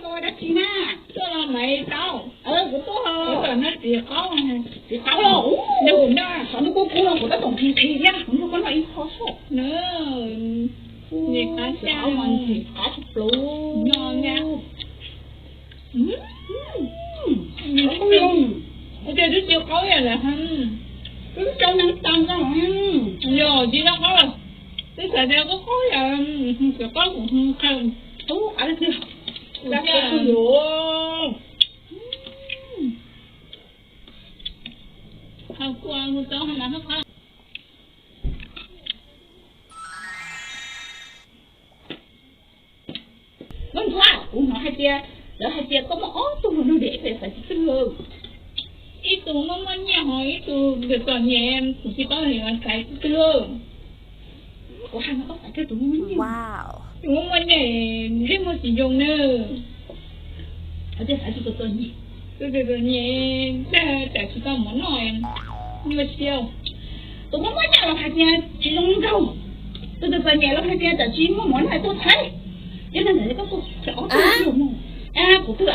Dab tsi na? Tuaj los Maiv Taub. Kuv tuaj, kuv tuaj noj txiv qaub. Txiv qaub los, nws kuv noj, qhov nws kub kub no kuv tab tom nqhis nqhis thiab, kuv nrog koj noj ib qho xwb. Nws qab xya, qab tsis pluv no na. Ua cas twb tsis qaub yam lawm, twb tsis tau neeg tas no. Yog tsis tau qaub, twb xav tias qaub qaub yam, tsis qaub kuv qhaws tub qab tiag. Kuv tiag. Hauv kua mus tau hauv no qab. Koj ntxuav, kuv hnov hais tias lawv hais tias koj muaj ob tug hluas nraug diam, ib tug xaiv tib twg? Ib tug muaj muaj nyiaj, ho ib tug txom txom nyem, kuv tsis paub xaiv tib twg. Kuv hais no koj xaiv kiag tus muaj muaj nyiaj. Tus muaj muaj nyiaj ntsej muag tsis zoo na. Hais tias xaiv tus txom txom nyem. Tus txom txom nyem, cas tsis tau mov noj, nyuaj siab. Tus muaj muaj nyiaj los hais tias tsis zoo nraug. Tus txom txom nyem los hais tias tam tsis muaj mov noj tuaj thaij. Yog li ntawd koj kuj ob tug mus. Kuv twb,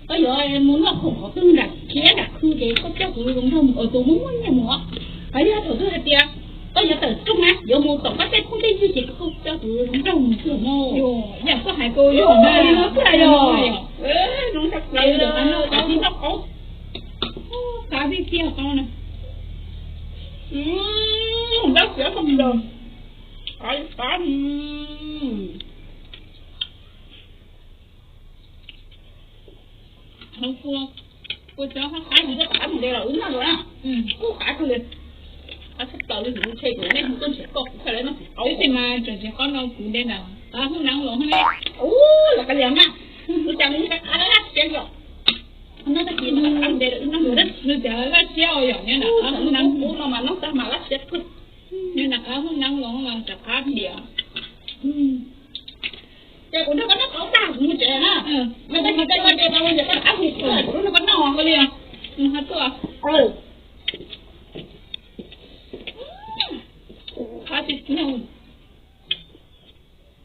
koj yuav mus noj khoom qhov twg nram khiav nram khw ces koj coj kuv zoo nraug mus, tus muaj muaj nyiaj mus. Hos yog thaum twg hais tias koj yuav tawm rooj na, yuav mus tom qab tej phooj tej ywg ces koj kuj coj kuv zoo nraug mus xwb no. Yog koj hais koj yog na, koj hais yog. Zoo nraug, qab tib qaub, qab tib tiag qaub na. Dab tsi tau los, qab qab. Kua txob qab, qab mus de los wb noj los na. Kub qab kawg li. Qab tshaj plaws li, kuv ntshe kuv nej hu tuaj nrhiav koj kuv thiaj li noj txiv qaub. Tab sis mas tseem tsis qaub no kuv de ntawm qab hoob neeb los ne. Ub, los qab lias na. Ua cas nws qab laj siab yom? Noj tag kis noj qab de los wb noj. Nws cov laj siab yom, nyob nram qab hoob neeb no mas noj tag mas laj siab kawg. Nyob nram qab hoob neeb los mas cov qab diam. Ces kuv nrog koj noj qaub tag kuv mus tsev na. Noj tag kis koj noj ces tau, ces koj rov qab hu kuv, kuv nrog koj noj koj li. Ho tuaj. Qab tib tiag.